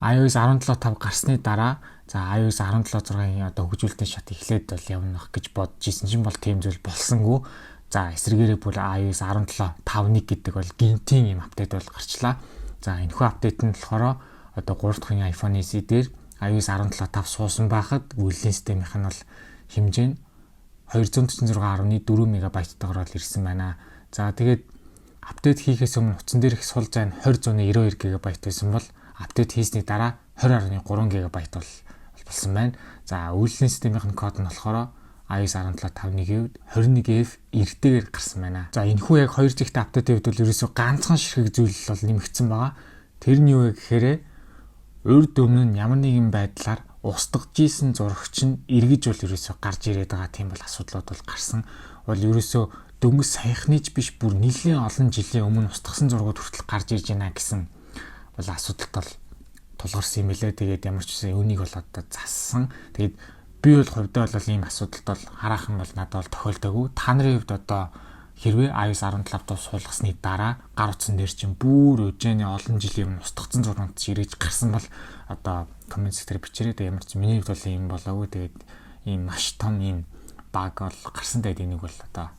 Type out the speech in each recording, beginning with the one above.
iOS 17.5 гарсны дараа за iOS 17.6-ын одоо хөгжүүлэлтийн шат эхлээд бол явна гэж бодож исэн чинь бол тийм зүйл болсонгүй. За, эсрэгээрээ бүр iOS 17.5.1 гэдэг бол гинтийн юм update бол гарчлаа. За, энэхүү update нь болохоор одоо 3 дахь үеийн iPhone SE дээр iOS 17.5 суусан байхад үйлдлийн системийнх нь бол хэмжээ нь 246.4 мегабайттайгаар бол ирсэн байна. За, тэгээд update хийхээс өмнө утсан дээрх сул зай нь 20.92 ГБ байсан бол update хийсний дараа 20.3 ГБ бол болсон байна. За, үйлдлийн системийнх нь код нь болохоор iOS 17.5.1-ийн хувьд 21F 90-ээр гарсан байна. За, энэхүү яг хоёр зэгтэй update ийн хувьд бол ерөөсөө ганцхан ширхэг зүйл бол нэмэгдсэн байгаа. Тэр нь юу вэ гэхээр урд өмнө нь ямар нэгэн байдлаар устгаж исэн зурагч нь эргэж бол ерөөсөө гарч ирээд байгаа тийм бол асуудлууд бол гарсан. Бол ерөөсөө дөнгөж саяхны ч биш, бүр нэлийн олон жилийн өмнө устгасан зургууд хүртэл гарч ирж байна гэсэн бол асуудалт бол тулгарсан юм билээ. Тэгээд ямар ч үсэн үүнийг бол одоо зассан. Тэгээд би бол хувьдаа бол ийм асуудалт бол хараахан бол надад бол тохиолдоогүй. Та нарын хувьд одоо хэрвээ iOS 17 дуу суулгасны дараа гар утсан дээр чинь бүр өжөөний олон жилийн өмнө устгацсан зургууд эргэж гарсан бол одоо comment дээр бичээрэй. Тэгээд ямар ч миний хувьд бол ийм болоогүй. Тэгээд ийм маш том ийм bug бол гарсан. Тэгээд энийг бол одоо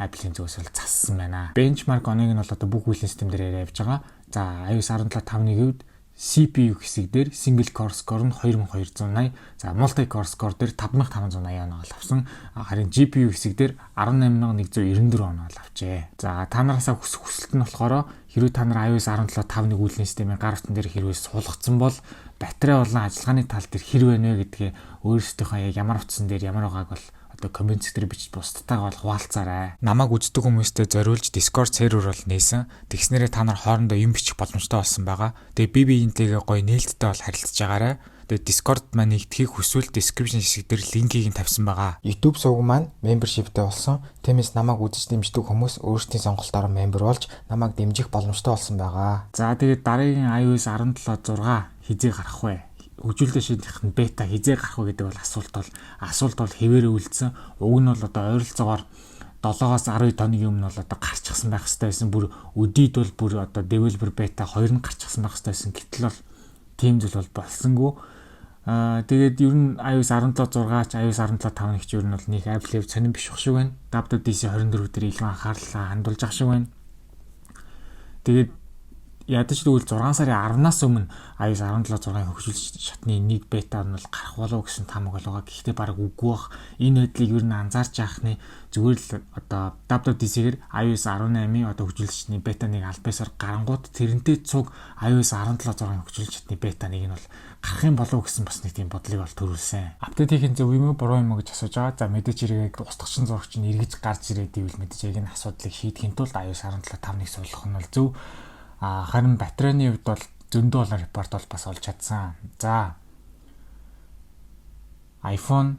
Apple-ийн зүгээс бол зассан байна. Benchmark оныг нь бол одоо бүх үйлдлийн систем дээр явж байгаа. За, iOS 17.5-ны хувьд CPU хэсэг дээр single core score нь 2280, за multi core score дээр 5580 оноо авсан. Харин GPU хэсэг дээр 18194 оноо авчээ. За, та нараасаа хүсэх хүсэлт нь болохоор хэрвээ та нар iOS 17.5.1 үйлдлийн системийн гар утсан дээр хэрвээ суулгацсан бол батарей болон ажиллагааны тал дээр хэр байна вэ гэдгээ өөрсдийнхөө яг ямар утсан дээр ямар байгааг бол одоо comment дээр бичиж бусдтайгаа бол хуваалцаарай. Намайг үздэг хүмүүстэй зориулж Discord сервер бол нээсэн. Тэгснээрээ та нар хоорондоо юм бичих боломжтой болсон байгаа. Тэгээ би биентэйгээ гоё нээлттэй бол харилцаж байгаарай. Тэгээ Discord маань нэгдэхийг хүсвэл description хэсэг дээр линкийг нь тавьсан байгаа. YouTube сувг маань membership-тэй болсон. Тиймээс намайг үзэж дэмждэг хүмүүс өөрсдийн сонголтоор member болж намайг дэмжих боломжтой болсон байгаа. За, тэгээд дараагийн iOS 17.6 хэзээ гарах вэ? Хөгжүүлэлт шийдэх нь бета хэзээ гарах вэ гэдэг бол асуулт бол хэвээр үлдсэн. Уг нь бол одоо ойролцоогоор 7-оос 12 хоногийн өмнө бол одоо гарчихсан байх хэрэгтэй байсан. Бүр өдийд бол бүр одоо developer beta 2 нь гарчихсан байх хэрэгтэй байсан. Гэтэл бол тийм зүйл бол болсонгүй. Аа, тэгээд ер нь iOS 17.6 ч, iOS 17.5 ч ер нь бол нэг Apple-ийн сонирн биш шиг байна. WWDC 24 дээр илүү анхаарлаа хандуулж ах шиг байна. Тэгээд ядаж тэгвэл 6 сарын 10-наас өмнө iOS 17.6-ын хөгжүүлэлт шатны нэг бета нь бол гарах болов гэсэн таамаг бол байгаа. Гэхдээ баг үгүй бах. Энэ байдлыг ер нь анзаарч яах нь зүгээр л одоо WWDC-гээр iOS 18-ын одоо хөгжүүлэлтний бета 1 аль биесээр гарангууд тэрнтэй цуг iOS 17.6-ын хөгжүүлэлт шатны бета 1 нь бол гарах юм болов гэсэн бас нэг тийм бодлыг бол төрүүлсэн. Update хийх нь зөв юм уу, буруу юм уу гэж асууж байгаа. За, мэдээж хэрэг устгагчин зурагч нь эргэж гарч ирээд ивэл мэдээж яг энэ асуудлыг шийдэхин тулд iOS 17.5-ыг суулгах нь бол зөв. А харин батарейны хувьд бол зөндөө олон report бол бас олж чадсан. За, iPhone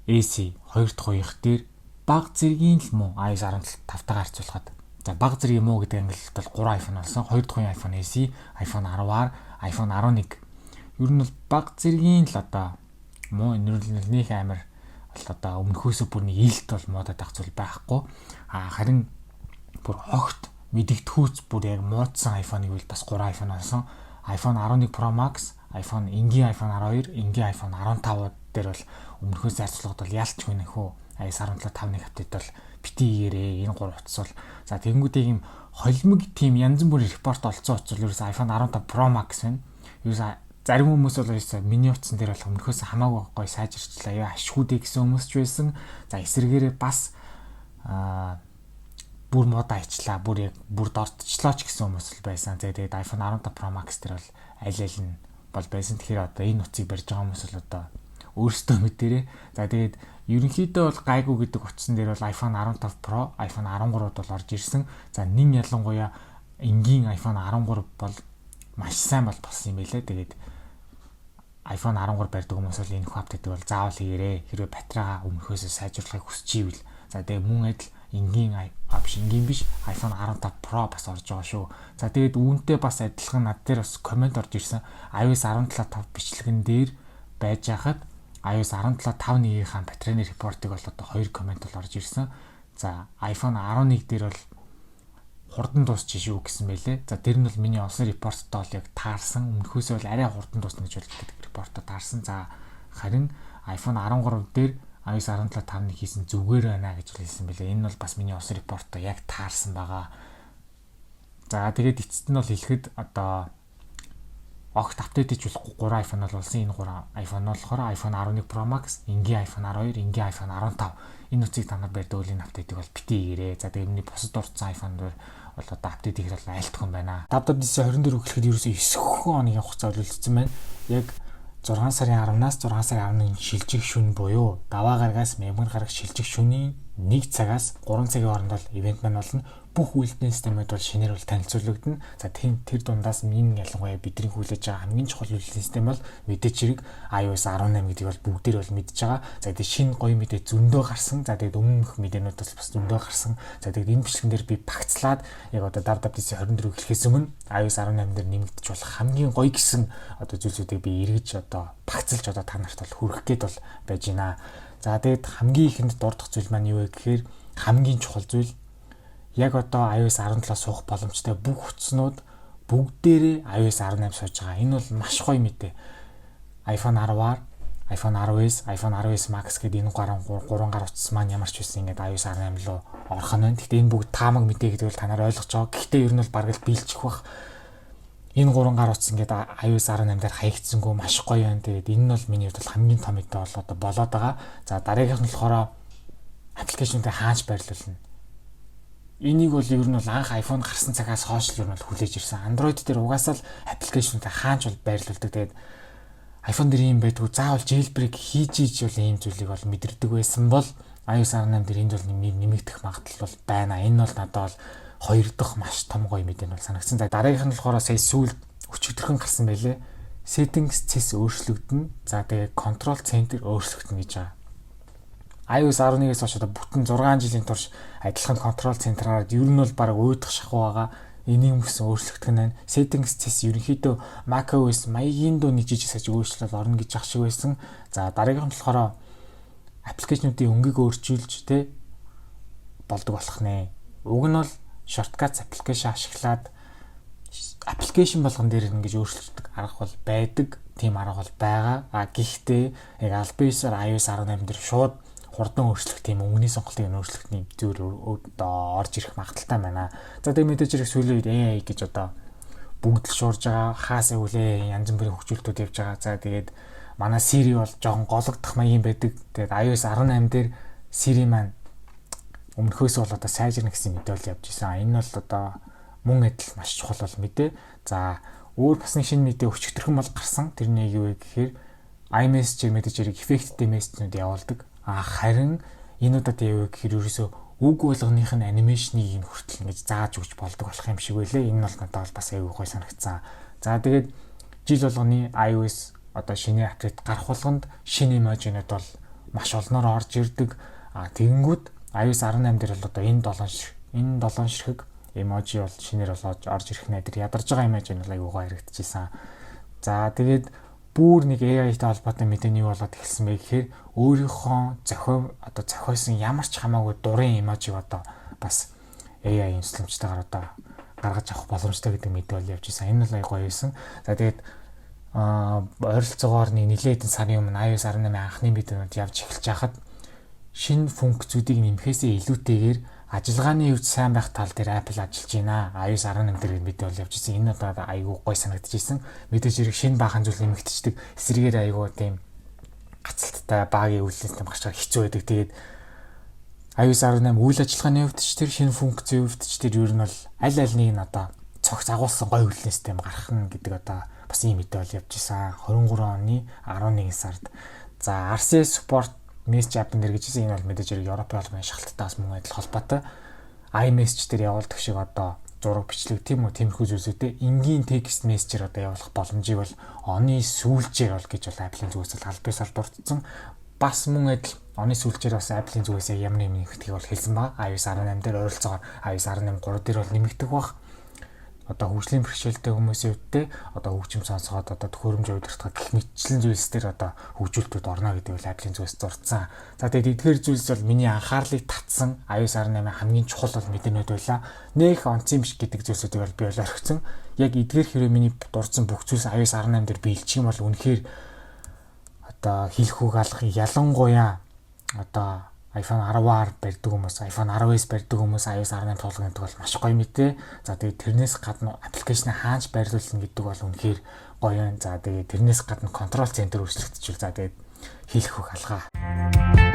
SE 2 дахь үеих дээр баг зэргийн л муу iOS 17 тавтайгаа харьцуулахад. За, баг зэргийн муу гэдэг ангиллалт бол 3 iPhone болсон. 2 дахь үеийн iPhone SE, iPhone 10R, iPhone 11. Ер нь бол баг зэргийн л одоо муу, энэ нь нэг амар бол одоо өмнөхөөсөө бүр нэг илт бол муудаад байх зүйл байхгүй. А харин бүр огт мэдэгдэхүүц бүр яг муудсан iPhone-ыг бол бас 3 iPhone болсон. iPhone 11 Pro Max, iPhone энгийн iPhone 12, энгийн iPhone 15 дээр бол өмнөхөөс зарцуулахад бол ялч хөнөхөө iOS 17.5.1 update бол бити хийгээрээ, энэ гурав утас бол. За, тэгэнгүүтээ ийм холимог тийм янз бүрийн report олцсон утас бол ерөөс iPhone 15 Pro Max байна. Ерөөс зарим хүмүүс бол ерөөсөө миний утсан дээр бол өмнөхөөс хамаагүй гоё сайжирчлаа. Яа ашгүй дээ гэсэн хүмүүс ч байсан. За, эсрэгээрээ бас бүр муудаа ичлаа, бүр яг бүр дортчлоо ч гэсэн хүмүүс л байсан. Тэгээд iPhone 15 Pro Max дээр бол аль аль нь бол байсан. Тэгэхээр одоо энэ утсыг барьж байгаа хүмүүс бол одоо өөрсдөө мэдэрээ. За, тэгээд ерөнхийдөө бол гайгүй гэдэг утсан дээр бол iPhone 15 Pro, iPhone 13 бол орж ирсэн. За, нин ялангуяа энгийн iPhone 13 бол маш сайн бол болсон юм байлээ. Тэгээд iPhone 13 барьдаг хүмүүс бол энэ update ыг бол заавал хийгээрэй. Хэрвээ батарейгаа өмнөхөөсөө сайжруулахыг хүсэж ивэл. За, тэгээ мөн адил энгийн а биш, энгийн биш, iPhone 15 Pro бас орж байгаа шүү. За, тэгээд үүнтэй бас адилхан над дээр бас comment орж ирсэн. iOS 17.5 бичлэгэн дээр байж хахад iOS 17.5.1-ийн батарейны report ыг бол одоо хоёр comment бол орж ирсэн. За, iPhone 11 дээр бол Хурдан дуусчих шүү гэсэн байлээ. За, тэр нь бол миний олсон report той бол яг таарсан. Өмнөхөөсөө бол арай хурдан дуусна гэж бол гэдэг report оо таарсан. За, харин iPhone 13 дээр iOS 17.5-ыг хийсэн зүгээр байна гэж хэлсэн байлээ. Энэ бол бас миний олсон report той яг таарсан байгаа. За, тэгээд эцэст нь бол хэлэхэд одоо огт update хийж болохгүй 3 iPhone бол болсон. Энэ 3 iPhone болохоор iPhone 11 Pro Max, энгийн iPhone 12, энгийн iPhone 15. Энэ утсыг та нар барьдаг бол энэ update ыг бол битгий хийгээрэй. За, тэгээд миний бусад дурдсан iPhone дээр бол одоо update хийх бол айлтгах юм байна. WWDC 24 гэхэд ерөөсөө 9 хоногийн хугацаа төлөвлөсөн байна. Яг 6 сарын 10-наас 6 сарын 11-нд шилжих шөнө буюу даваа гарагаас мягмар гараг шилжих шөнийн 1 цагаас 3 цагийн хооронд бол event маань болно. Бүх үйлдлийн системүүд бол шинээр бол танилцуулагдана. За, тийм, тэр дундаас энэ ялангуяа бидний хүлээж байгаа хамгийн чухал үйлдлийн систем бол мэдээж хэрэг iOS 18 гэдгийг бол бүгдээр бол мэдж байгаа. За, тэгээд шинэ гоё мэдээ зөндөө гарсан. За, тэгээд өмнөх мэдээнүүд бол бас зөндөө гарсан. За, тэгээд энэ бичлэгэн дээр би багцлаад яг одоо WWDC 24 эхлэхээс өмнө iOS 18 дээр нэмэгдэж болох хамгийн гоё гэсэн одоо зүйлсүүдийг би эргэж одоо багцалж одоо та нарт бол хүргэх гээд бол байж байна. За, тэгээд хамгийн ихэнд дурдах зүйл маань юу вэ гэхээр хамгийн чухал зүйл яг одоо iOS 17 суух боломжтой бүх утаснууд бүгдээрээ iOS 18 сууж байгаа. Энэ бол маш гоё мэдээ. iPhone 10-аар, iPhone 10s, iPhone 10s Max гэдэг энэ гурван гар утас маань ямар ч байсан ингээд iOS 18 руу орох нь байна. Гэхдээ энэ бүгд таамаг мэдээ гэдэг бол та нар ойлгож байгаа. Гэхдээ ер нь бол бараг л биелчих бах. Энэ гурван гар утас ингээд iOS 18 дээр хаягдсангүй маш гоё байна. Тэгээд энэ нь бол миний хувьд бол хамгийн том мэдээ бол одоо болоод байгаа. За, дараагийнх нь болохоор application уудыг хааж байрлуулна. Энийг бол ер нь бол анх iPhone гарсан цагаас хойш л ер нь бол хүлээж ирсэн. Android дээр угаасаа л application уудыг хаанч бол байрлуулдаг. Тэгээд iPhone дээр ийм байдгүй. Заавал jailbreak хийж ийж бол ийм зүйлийг бол мэдэрдэг байсан бол iOS 18 дээр энэ бол нэмэгдэх магадлал бол байна. Энэ бол надад бол хоёр дахь маш том гоё мэдээ нь бол санагдсан. За, дараагийнх нь болохоор сая сүүлд өчигдөрхөн гарсан байлээ. Settings цэс өөрчлөгдөнө. За, тэгээ Control Center өөрчлөгдөнө гэж байгаа. iOS 11-ээс хойш одоо бүтэн 6 жилийн турш адилхан control center аар ер нь бол баг уйдах шахуу байгаа. Энийг мөсөн өөрчлөгдөх нь байна. Settings цэс ерөнхийдөө macOS маягийн дөө нэг жижиг сажиг өөрчлөлт орно гэж ах шиг байсан. За, дараагийнх нь болохоор application уудын өнгийг өөрчилж те болдог болох нэ. Уг нь бол shortcuts application ашиглаад application болгон дээр ингэж өөрчлөлтдөг арга бол байдаг. Тийм арга бол байгаа. А гэхдээ яг албан ёсоор iOS 18 дээр шууд хурдан өөрчлөх тийм өнгөний сонголтыг өөрчлөх тийм зүйл одоо орж ирэх магадлалтай байна. За, тэгээ мэдээж хэрэг сүүлийн үед AI гэж одоо бүгд л шуурж байгаа. Хаасаа үлээ янз бүрийн хөгжүүлэлтүүд явж байгаа. За, тэгээд манай Siri бол жоохон гологдох маягийн байдаг. Тэгээд iOS 18 дээр Siri маань өмнөхөөс бол одоо сайжирна гэсэн мэдээ бол явж исэн. Энэ бол одоо мөн адил маш чухал бол мэдээ. За, өөр бас нэг шинэ мэдээ өчигдөрхөн бол гарсан. Тэр нэг юу вэ гэхээр iMessage мэдээж хэрэг эффекттэй мессежнүүд явуулдаг. А харин энэ удаад юу вэ гэхээр ерөөсөө үг болгоных нь animation ыг нь хүртэл ингэж зааж өгч болдог болох юм шиг байлээ. Энэ бол надад бол бас аягүй гоё санагдсан. За, тэгээд жил болгоны iOS одоо шинэ update гарах болгонд шинэ emoji нууд бол маш олноор орж ирдэг. А тэгэнгүүт iOS 18 дээр бол одоо энэ 7 ширхэг emoji бол шинээр бол орж ирэх нэ. Тэр ядарж байгаа emoji нь бол аягүй гоё харагдчихсан. За, тэгээд бүр нэг AI-тай холбоотой мэдээний юу болоод эхэлсэн бэ гэхээр өөрийнхөө одоо зохиосон ямар ч хамаагүй дурын emoji г одоо бас AI-ийн тусламжтайгаар одоо гаргаж авах боломжтой гэдэг мэдээ бол явж исэн. Энэ бол аягүй гоё байсан. За, тэгээд ойролцоогоор нэг нэлээд хэдэн сарын өмнө iOS 18 анхны мэдээнүүд явж эхэлж байхад шинэ функцүүдийг нэмэхээсээ илүүтэйгээр ажиллагааны хувьд сайн байх тал дээр Apple ажиллаж байна. iOS 18 дээр мэдээ бол явж ирсэн. Энэ одоо айгүй гой санагдчихсэн. Мэдээж хэрэг шинэ баахан зүйл нэмэгдчихдэг. Эсрэгээр айгүй тийм гацалттай багийн үйлдэл систем гарч байгаа хэцүү байдаг. Тэгээд iOS 18 үйл ажиллагааны хувьд ч тэр шинэ функцийн хувьд ч тэр ер нь бол аль аль нэг нь одоо цогц агуулсан гой үйлдлийн систем гарах нь гэдэг одоо бас ийм мэдээ бол явж исэн. 23 оны 11 сард. За, RCS support message app дээр гэж хэлсэн. Энэ бол мэдээж хэрэг Европын холбооны шахалттай бас мөн адил холбоотой. iMessage дээр явуулдаг шиг одоо зураг, бичлэг тийм үү, тиймэрхүү зүйлсүүдээ энгийн text message-ээр одоо явуулах боломжийг бол оны сүүлчээр бол гэж бол Apple-ийн зүгээс бол аль биесээр дурдсан. Бас мөн адил оны сүүлчээр бас Apple-ийн зүгээс яг ямар юм нэмэгдэхийг бол хэлсэн ба. iOS 18 дээр ойролцоогоор iOS 18 3 дээр бол нэмэгдэх бах. Одоо хөгжлийн бэрхшээлтэй хүмүүсийн хувьд те, одоо хөгжим сонсоход, одоо төхөөрөмж удирдах гэх мэтчлэн зүйлс дээр одоо хөгжүүлэлтүүд орно гэдэг бол Apple-ийн зүгээс зурцсан. За, тэгээд эдгээр зүйлс бол миний анхаарлыг татсан iOS 18 хамгийн чухал бол мэдээнүүд байлаа. Нэх онцсон биш гэдэг зүйлсүүдийг бол би бол орхисон. Яг эдгээр хэрвээ миний дурдсан бүх зүйлс iOS 18 дээр биелчих юм бол үнэхээр одоо хэлэх үг алга, ялангуяа одоо iPhone 10R барьдаг хүмүүс, iPhone 10s барьдаг хүмүүс iOS 18 туулгана гэдэг бол маш гоё мэдээ. За, тэгээд тэрнээс гадна application хаанч байрлуулна гэдэг бол үнэхээр гоё юм. За, тэгээд тэрнээс гадна control center өөрчлөгдөж. За, тэгээд хэлэх үг алга.